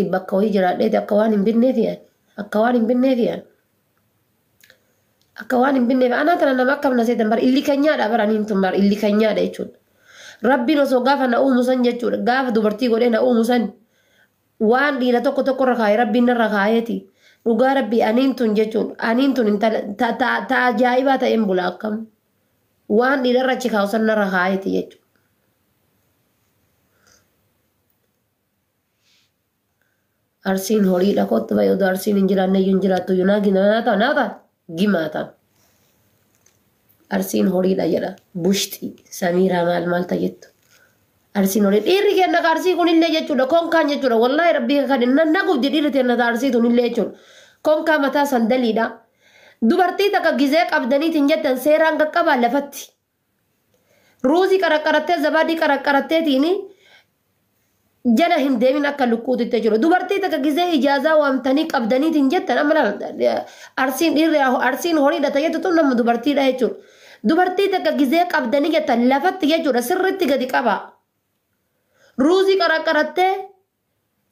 Bakka wayii jiraadheeti akka waan hin binneefi ani. Akka waan hin binneefi ani. Akka waan hin binneef anaa tana nama akkam na seetan bara illi kanyaadha bara aniin tun bara illi kanyaadha jechuudha. Rabbiin osoo gaafa na uumu san jechuudha gaafa dubartii godhee na uumu san waan dhiira tokko tokko irra kaa'e rabbiin narra kaa'eeti. Dhugaa rabbii aniin tun jechuudha aniin tun intala ta ta ta ajaa'ibaa ta'een bula akkam waan dhiira irra achi kaa'u san narra kaa'eeti jechuudha. Arsiin horiidha kottu ba'i odoo arsiin hin jiraanne iyyuu hin jiraattu iyyuu naa gina naa ta'a naa ta'a gimaa ta'a. Arsiin horiidha jedha bushxii samiiraa maal maal ta'a jettu. Arsiin horii dhiirri kenna ka arsii kunillee jechuudha konkaan jechuudha wallaahi rabbii kan na gubdi dhiirri tenna ta arsii tunillee jechuudha konkaa mataa sandaliidha. Dubartii takka gizee qabdaniitiin jettan seeraan qaqqabaa lafatti. Ruuzii qaraqqarattee zabaadii qaraqqaratteetiin jala hin deemin akka lukkuutitti jechuudha. Dubartii takka gizee ijaazaa waamtanii qabdaniitiin jettan amma laal arsiin dhiirri arsiin horiidha ta'etu tun nama dubartiidha jechuudha. Dubartii takka gizee qabdanii jettan lafatti jechuudha sirriitti gadi qaba. Ruuzii qaraqqarattee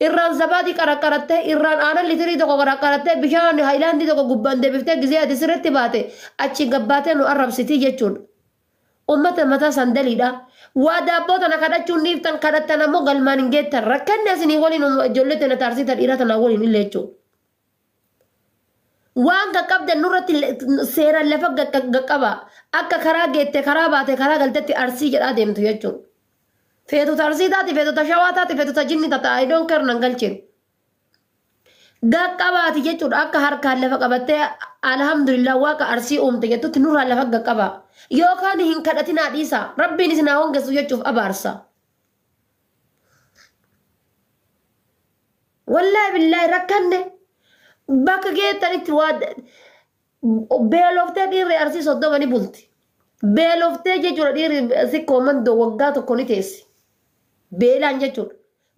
Irraan zabaadii qaraqqarattee, irraan aanan litirii tokko qaraqqarattee, bishaan hayilaandii tokko gubbaan deebiftee gizee ati sirritti baate achiin gabbaatee nu arrabsitii jechuudha. Ummata mataa sandaliidha. Waa daabboo tana kadhachuun dhiiftan kadhattan ammoo galmaan hin geettan. Rakkanni asinii waliin ijoollee tana taarsii ta dhiiraa tanaa waliin illee jechuudha. Waan qaqqabdan nurratti seeraan lafa qaqqaba. Akka karaa geette karaa baate karaa galtetti arsii jedhaa deemtu jechuudha. Feetu ta arsii taati feetu ta shawaa taati feetu ta jinni tata I don't care nan galcheen. Gaqqabaati jechuudha akka harkaan lafa qabattee alhamdulillah waaqa arsii uumte jettutti nurraa lafa gaqqabaa. Yookaan hin kadhatinaa dhiisaa rabbiin isin haa hongessu jechuuf abaarsa. Wallaahi billaahi rakkanne bakka geettanitti waa beeloftee dhiirri arsii 30 ni bulti. Beeloftee jechuudha dhiirri sikkoo mandoo waggaa tokko ni teessi. Beelaan jechuudha.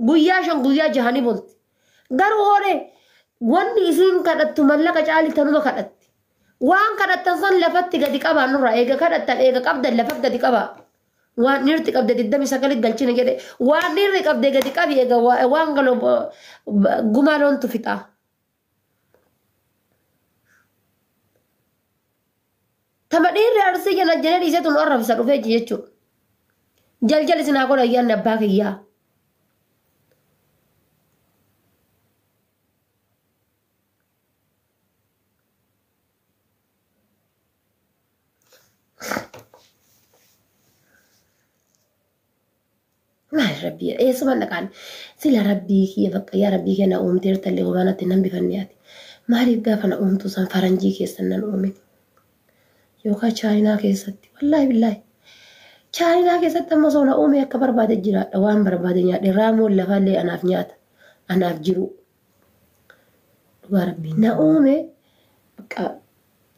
Guyyaa 5 guyyaa 6 ni bulti. Garuu hoodhee wanni isiin kadhattu mallaqa caali tanuma kadhatti. Waan kadhattan san lafatti gadi qabaa nurraa eega kadhattan eega qabdan lafatti gadi qabaa. Waan dhiirti qabde 29 galchina jedhe waan dhiirri qabde gadi qabi eega waan galoo gumaa loontu fixaa. Tama dhiirri arsii jala jedhee dhiisetu nu arrabsa dhufee jechuudha. Jaljal isin haa godhu ayyaanni abbaa kiyyaa. Maal rabbii eessuma dhaqaan sila rabbii kiyya bakka yaa rabbii kiyya na uumteerta illee homaa natti nan bifanne ati maaliif gaafa na uumtu san faranjii keessan nan uumin yookaan chaayinaa keessatti wallaahi billaahi chaayinaa keessatti amma osoo na uume akka barbaade jiraadha waan barbaade nyaadhe raamoon lafaallee anaaf nyaata anaaf jiru dhugaa rabbii na uume bakka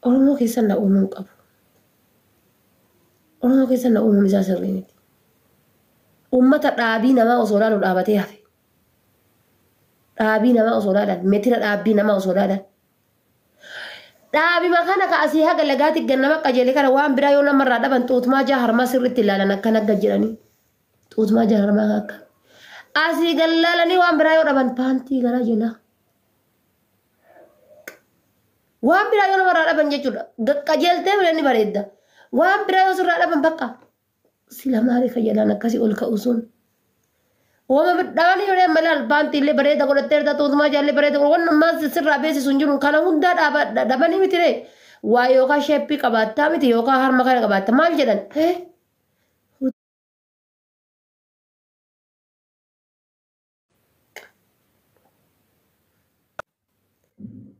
Oromoo keessa na uumuu hin qabu. Oromoo keessa na uumuun isaa sirrii miti. Uummata dhaabii namaa osoo laalu dhaabatee hafe. Dhaabii namaa osoo laalan, metira dhaabbii namaa osoo laalan. Dhaabima kana ka asii haga lagaatti gad nama qajeele kana waan biraa yoo namarraa dhaban xuutmaa jaha harmaa sirriitti ilaalan akkana gad jedhanii. Xuutmaa jaha harmaa akka. Asii gad laalanii waan biraa yoo dhaban paantii gara jalaa. Waan biraa yoo namarraa dhaban jechuudha. Qajeeltee bira ni bareedda. Waan biraa yoo sirraa dhaban bakka sila maali fayyalaan akkasii ol ka'u sun. Wama dhabanii yoo amma laal paantii illee bareeda godhatteerta tuutumaa jaallee bareeda godhatte waan ammaa sirraa beeksisu hin jiru kana hundaa dhaaba dhabanii miti ree. Waa yookaan sheeppii qabaattaa miti yookaan harma kana qabaatta maal jedhan? Hee?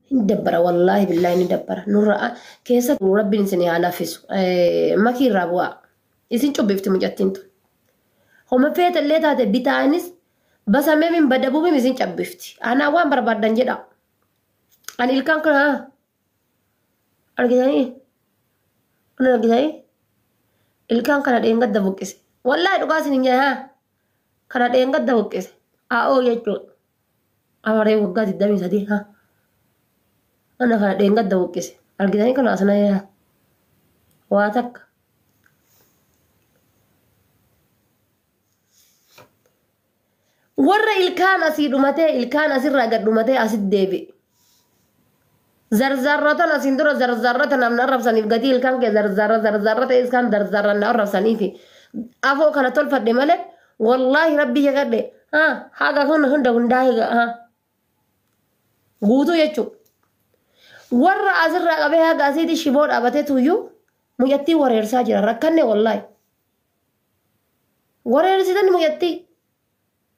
Hin dabbara wallaahi billaahi ni dabbara nurra keessa rabbiin isin haa laffisu makii irraa bu'aa isin cubbifti mucattiin tun homa feeta illee taate bitaanis basameemin badabuumim isin cabbifti anaa waan barbaaddan jedha ani ilkaan kana argitanii kun argitanii ilkaan kana dheengadda buqqise wallaahi dhugaa isin hin jedha Kana dheengadda buqqise. AO jechuudha. Amaree waggaa 23 ha. Ana kana dheengadda buqqise. Argitanii kana asana yaa. Waa takka. Warra ilkaan asii dhumatee ilkaan asirraa gad dhumatee asitti deebi'e. Zarzarratan asiin dura zarzarrata namni arrabsaniif gatii ilkaan kee zarzarra zarzarra ta'e iskaan zarzarra na arrabsaniifi afoo kana tolfadhe malee wallaahi rabbii kakadhe haa haga kun hunda hundaa haa guutuu jechuudha. Warra asirraa qabee haga asiitti shiboo dhaabatee tuyyuu mucattii wareersaa jira rakkanne wallaahi. Wareersitan mucattii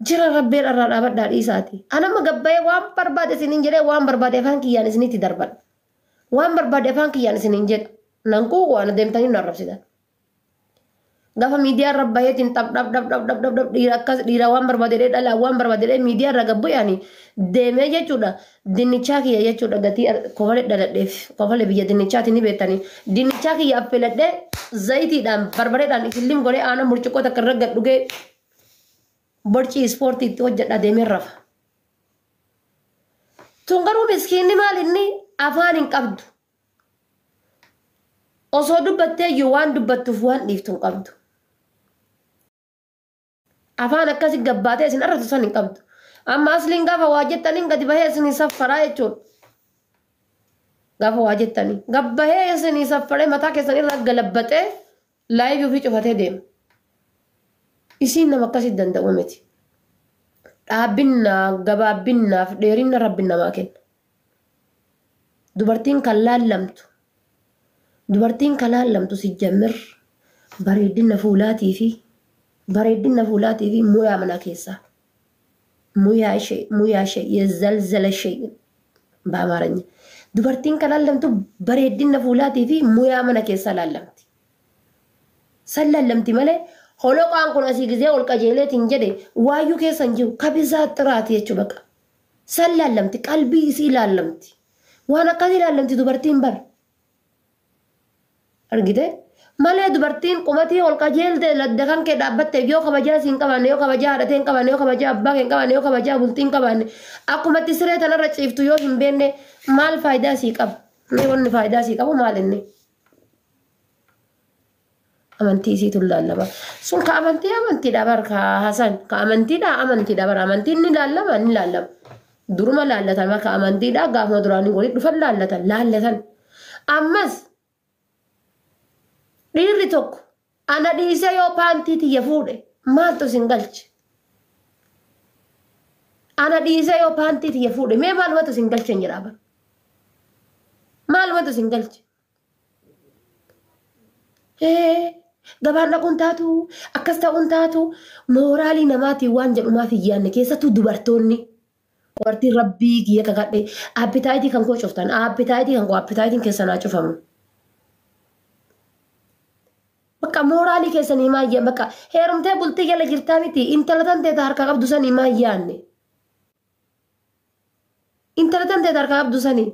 jira rabbeen irraa dhaabadhaa dhiisaati. Anamma gabbayee waan barbaade isiniin jedhee waan barbaade afaan kiyyaan isinitti darbadha. Waan barbaade afaan kiyyaan isiniin jedha. Nan kuuqu waan deemtanii nu arrabsitan. Gaafa miidiyaa irra baheetiin xap dhap dhap dhap dhap dhap dhap dhiira akkas dhiira waan barbaade jedhee dhalaa waan barbaade jedhee miidiyaa irra gabbu'aani deemee jechuudha. Dinnichaa kiyya jechuudha gatii kofalee dhaladheef kofalee biyya dinnichaati ni beektanii. Dinnichaa kiyya affeladhee zayitiidhaan barbareedhaan isillim godhee aannan burcuqqoo takka irra gad dhugee borcii ispoortii itti hojjedha deemee rafa. Tun garuu miskiinni maal inni afaan hin qabdu. Osoo dubbattee iyyuu waan dubbattuuf waan dhiiftu hin qabdu. Afaan akkasi gabbaatee isin arrabsu san hin qabdu. Amma asliin gaafa waa jettaniin gadi bahee isinii saffaraa jechuudha. Gaafa waa jettanii gabbahee isinii saffaree mataa keessan irra galabbaxee laayivii ofii cufatee deema. Isiin nama akkasii danda'u miti. Dhaabbinnaa gabaabinnaaf dheerinna rabbi namaa kenna. Dubartiin kan laallamtu dubartiin kan laallamtu si jammir bareedina fuulaatii fi bareedina fuulaatii fi muyaa mana keessaa. ሙያ ishee ሙያ ishee የዘልዘለ ishee በአማርኛ dubartiin kan laallamtu bareedina fuulaatii fi muyaa mana keessaa laallamti. San laallamti malee holoqaan kun asii gizee ol qajeeleetiin jedhe waayyuu keessa hin jiru kabisaa xiraati jechuu baqa. San laallamti qalbii isii laallamti. Waan akkasii laallamti dubartiin bar. Argite? Malee dubartiin qumatii ol qajeelte ladda kan kee dhaabbatte yoo kabajaa siin qabaanne yoo kabajaa haadhatee hin qabaanne yoo kabajaa abbaa kee hin qabaanne yoo kabajaa bultii hin qabaanne akkumatti siree tanarra ciiftu yoo hin beekne maal faayidaa sii qaba? Mee wanni faayidaa sii qabu maal inni? Amantii isiitu laallama. Sun ka amantii amantiidha bar ka Hasan ka amantiidha amantiidha bar amantiin ni laallama ni laallama. Duruma laallatan ka amantiidha gaafuma duraanii walitti dhufan laallatan laallatan. Ammas dhiirri tokko ana dhiisee yoo paantii tiyya fuudhe maaltu isin galche? Ana dhiisee yoo paantii tiyya fuudhe mee maalumatu isin galche hin jedhaa bar. Maalumatu isin galche? Gabaan dhaquun taatu akkas ta'uun taatu mooraalii namaatiin waan jedhumaaf hin yaadne keessattuu dubartoonni. Dubartiin rabbii kiyya kakadhe appitaayitii kan koo cuftan appitaayitii kan koo appitaayitiin keessan haa cufamu. Bakka mooraalii keessan himaa iyyan bakka heerumtee bultii jala jirtaa miti intala tan teeta harkaa qabdu san himaa yaadne. Intala tan teeta harkaa qabdu sanii.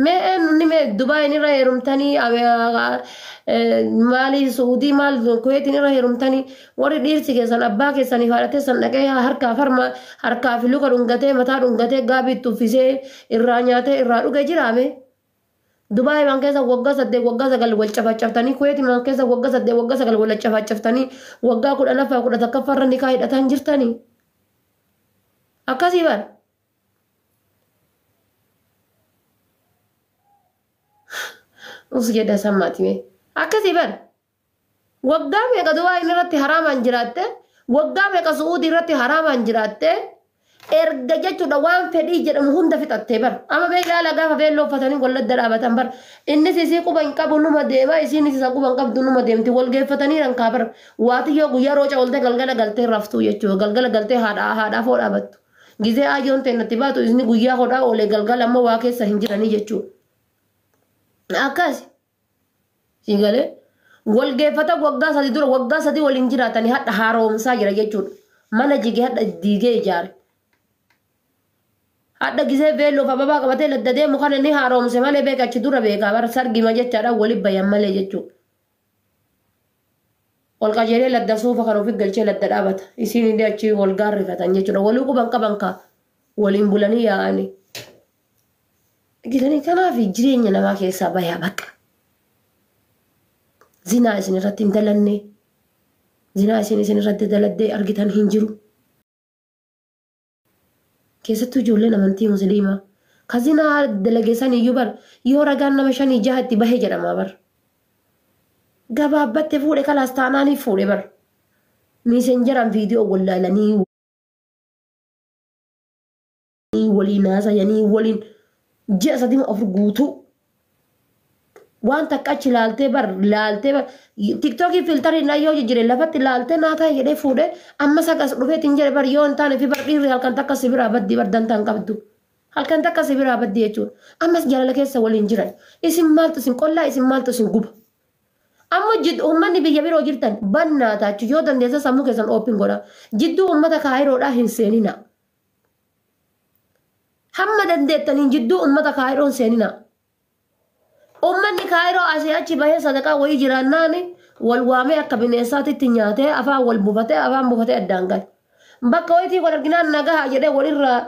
Mee eenyuun mee Dubaayin irra heerumtanii maali Suudii maal Kuweetiin irra heerumtanii warri dhiirsi keessan abbaa keessanii haadha teessan dhaqee harkaa farma harkaa fi luka dhungatee mataa dhungatee gaabii itti uffisee irraa nyaatee irraa dhuge jiraame. Dubaay maan keessa waggaa 8 waggaa 9 wal cafacaftanii Kuweetii maan keessa waggaa 8 waggaa 9 wal cafacaftanii waggaa 10ffaa 11ffaa irra nikaa hidhataan jirtanii. Akkasii bara. Us jedha sammaati mee. Akkasii bara. Waggaa meeqa Dubaay irratti haraamaan jiraatte waggaa meeqa Su'uudii irratti haraamaan jiraatte erga jechuudha waan fedhii jedhamu hunda fixattee bara. Amma mee ilaala gaafa feelloo uffatanii walladda dhaabatan bara. Innis isii quba hin qabu numa deema isiinis isa quba hin qabdu numa deemti wal geeffatanii rankaa bara. Waatiyyoo guyyaa rooca ooltee galgala galtee raftuu jechuudha galgala galtee haadhaa foo dhaabattu. Gizee ayyoon ta'e natti baatu isni guyyaa hodhaa oolee galgala ammoo waa keessa hin jiranii jechuudha. Akkas. Siigalee wal geeffata waggaa 3 dura waggaa 3 waliin jiraatanii hadha haaromsaa jira jechuudha. Mana jigee hadha diigee ijaare. Hadha gisee beelloof ababaa qabatee ladda deemu kana ni haaromse malee beeka achi dura beekaa bara sargima jechaadha waliin bayan malee jechuudha. Wal qajeelee ladda suufa kan ofii galchee ladda dhaabata. Isiin illee achi wal gaarrifatan jechuudha. Walii quban qaban kaa waliin bulanii yaa'anii. Gilanii kanaaf jireenya namaa keessaa bayaa bakka. Zinaa isin irratti hin dalanne. Zinaa isin isin irratti daladdee argitan hin jiru. Keessattuu ijoolleen amantii musliimaa. Ka zinaa dalageessan iyyuu bar yoo ragaan nama shanii jaha itti bahe jedhama bar. Gabaabbatte fuudhe kalaas taanaanii fuudhe bar. Miisenjaraan viidiyoo wallaalanii waliin haasayanii waliin ji'a sadii afur guutuu. Waan takka achi laaltee bar laaltee bar tiktookii filtarii na yoo jijjiire lafatti laaltee naa ta'e jedhee fuudhee amma sagas dhufeetiin jedhe bar yoo hin taane fi bar dhiirri halkan takka si biraa baddi bar dantaa hin qabdu. Halkan takka si biraa baddi jechuudha. Ammas jaalala keessa waliin jiran. Isin maaltu isin qollaa isin maaltu isin guba. Ammoo uummanni biyya biroo jirtan bannaa taachu yoo dandeessa sammuu keessan oopin godha. Jidduu uummata kaayiroodhaa hin seenina. Hamma dandeettaniin jidduu uummata kaayiroo hin seenina. Uummanni kaayiroo asii achi bahee sadaqaa wayii jiraannaan wal waamee akka bineensaatitti nyaatee afaan wal buufatee afaan buufatee addaan gale. Bakka wayitii wal arginaan nagahaa jedhee walirraa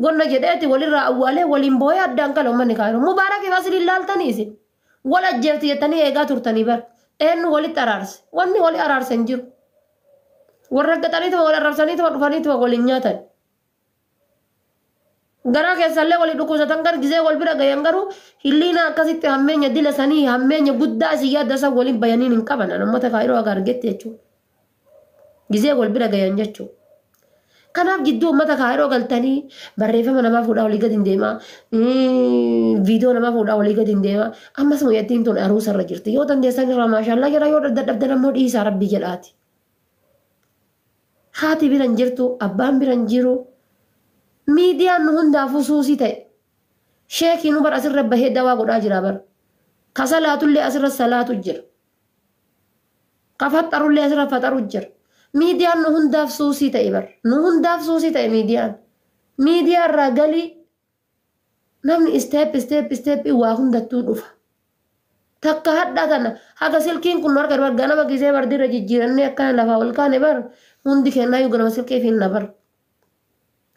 gonna jedheeti walirraa awwaalee waliin boo'ee addaan gala uummanni kaayiroo. Mubaarakii asii laaltanii isin. Wal ajjeefti jettanii eegaa turtanii bar. Eenyu walitti araarse? Wanni wali araarse hin jiru. Warra gaxaniituma wal arrabsaniituma dhufaniituma waliin nyaatan. Garaa keessallee walii dhukkubsatan gar gizee wal bira gayan garuu hilliina akkasitti hammeenya dila sanii hammeenya guddaa isin yaadda san waliin bayaniin hin qaban. Uummata kaayiroo akka argetti jechuudha. Gizee wal bira gayan jechuudha. Kanaaf jidduu uummata kaayiroo galtanii barreeffama namaa fuudhaa walii gadi hin deemaa. Viidiyoo namaa fuudhaa walii gadi hin deemaa. Ammas muyyattiin tun aruusarra jirti. Yoo dandeessan irraa maashaallaa jedha yoo dadhabdan ammoo dhiisaa rabbii jedhaati. Haati bira hin jirtu abbaan bira hin jiru. Miidiyaan nu hundaafuu suusii ta'e. Sheekiin nu bar asirra bahee dawaa godhaa jira bar. Ka salaatullee asirra salaatu jira. Ka faxarullee asirra faxaru jira. Miidiyaan nu hundaaf suusii ta'e bar. Nu hundaaf suusii ta'e miidiyaan. Miidiyaa irraa galii namni isteep isteep isteep waa hundattuu dhufa. Takka hadhaa tana haga silkiin kun nu harka bar ganama gisee bardiirra jijjiirannee akkana lafaa ol kaane bar hundi kennaayyuu ganama silkii finna bar.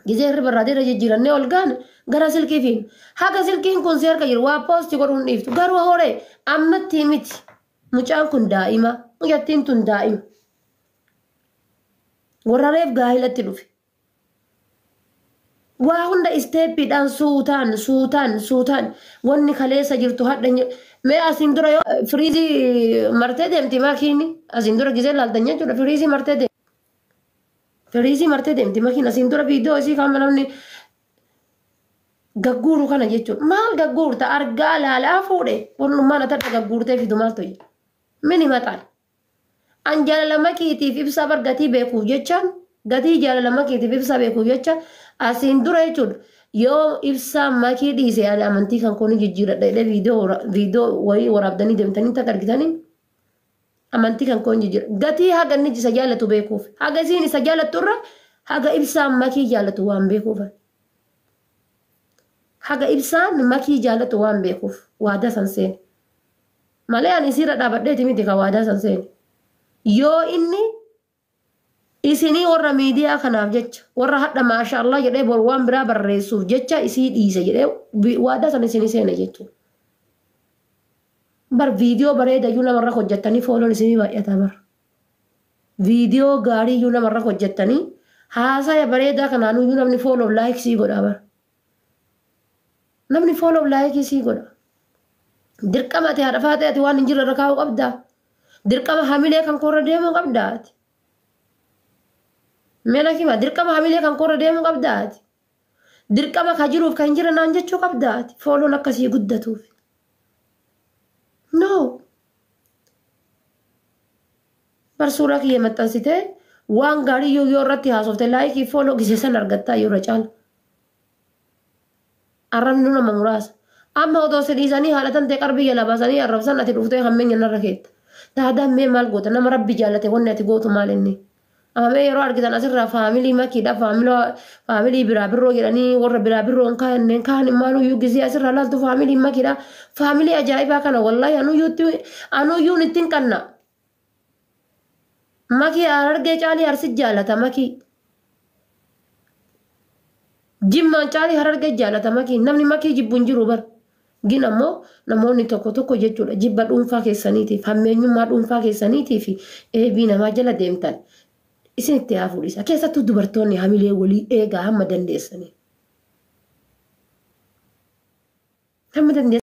Gisee hirriba irraa dirra jijjiirannee ol gaane gara silkii fiin. Haga silkiin kun si harka jiru waa poosti godhuun dhiiftu. Garuu horee ammatti miti. Mucaan kun daa'ima. Mucattiin tun daa'ima. Warra reef gaahilatti dhufe. Waa hunda isteeppiidhaan suutaan suutaan suutaan wanni kaleessa jirtu hadha mee asiin dura yoo firiizii martee deemti makiini asiin dura gisee laaltan jechuudha firiizii martee deemti. Firiizii martee deemti makiin asiin dura viidiyoo isii kan namni gagguuru kana jechuudha. Maal gagguurta argaa laalaa fuudhe wannummaan atadha gagguurtee fidu maaltu jira. Mini maxaan. An jaalala makiitiif ibsaa bar gatii beekuuf jechaan gatii jaalala makiitiif ibsaa beekuuf jecha asiin dura jechuudha. Yoo ibsaa makii dhiise ani amantii kan kooni jijjiiradha jedhee viidiyoo wayii waraabdanii deemtanii takka argitanii amantii kan koon jijjiira. Gatii haga inni isa jaallatu beekuuf haga isiin isa jaallattu irra haga ibsaan makii jaallatu waan beekuuf. Haga ibsaan makii jaallatu waan beekuuf waadaa san seene. Malee ani isiirra dhaabadheeti miti kan waadaa san seene. Yoo inni isinii warra miidiyaa kanaaf jecha warra hadha maashaallah jedhee boru waan biraa barreessuuf jecha isii dhiise jedhee waadaa san isinii seene jechuudha. Bar viidiyoo bareeda iyyuu namarra hojjettanii fooloon isinii baay'ata bar. Viidiyoo gaarii iyyuu namarra hojjettanii haasaya bareedaa kanaan iyyuu namni fooloof laayik sii godha bar. Namni fooloof laayikii sii godha. Dirqama ati haadha faatee ati waan hin jirre irra kaa'uu qabdaa. Dirqama hamilee kan koorra deemuu qabdaa ati. Meena kima dirqama hamilee kan koorra deemuu qabdaa ati. Dirqama ka jiruuf kan hin jirre naan jechuu qabdaa ati. Fooloon akkasii guddatuuf. No. Bar suuraa kiyya maxxansitee waan gaarii yoo irratti haasofte laayikii fooloo gisee san argattaa yoo irra caala. Arrabni nama muraasa. Amma otoo si dhiisanii haadha tantee qarbii jala baasanii arrabsan ati dhuftee hammeenya narra keetta. Taadaan mee maal goota nama rabbi jaallate wanni ati gootu maal inni. Amma mee yeroo argitan asirraa faamilii makiidha faamilii biraa birroo jedhanii warra biraa birroo hin kaa'anneen kaan maaluyyuu gisee asirraa laaltu faamilii makiidha. Faamilii ajaa'ibaa kana wallaahi anuyyuun ittiin qanna. Makii harargee caalii harsi jaallata makii. Jimmaan caalii harargee jaallata makii namni makii jibbu hin jiru bar. Gin ammoo namoonni tokko tokko jechuudha jibba dhuunfaa keessaniitiif, hammeenyummaa dhuunfaa keessaniitiif eebii namaa jala deemtan isin itti haa fuudhisa. Keessattuu dubartoonni hamilee walii eegaa hamma dandeessanii. Hamma dandeessanii.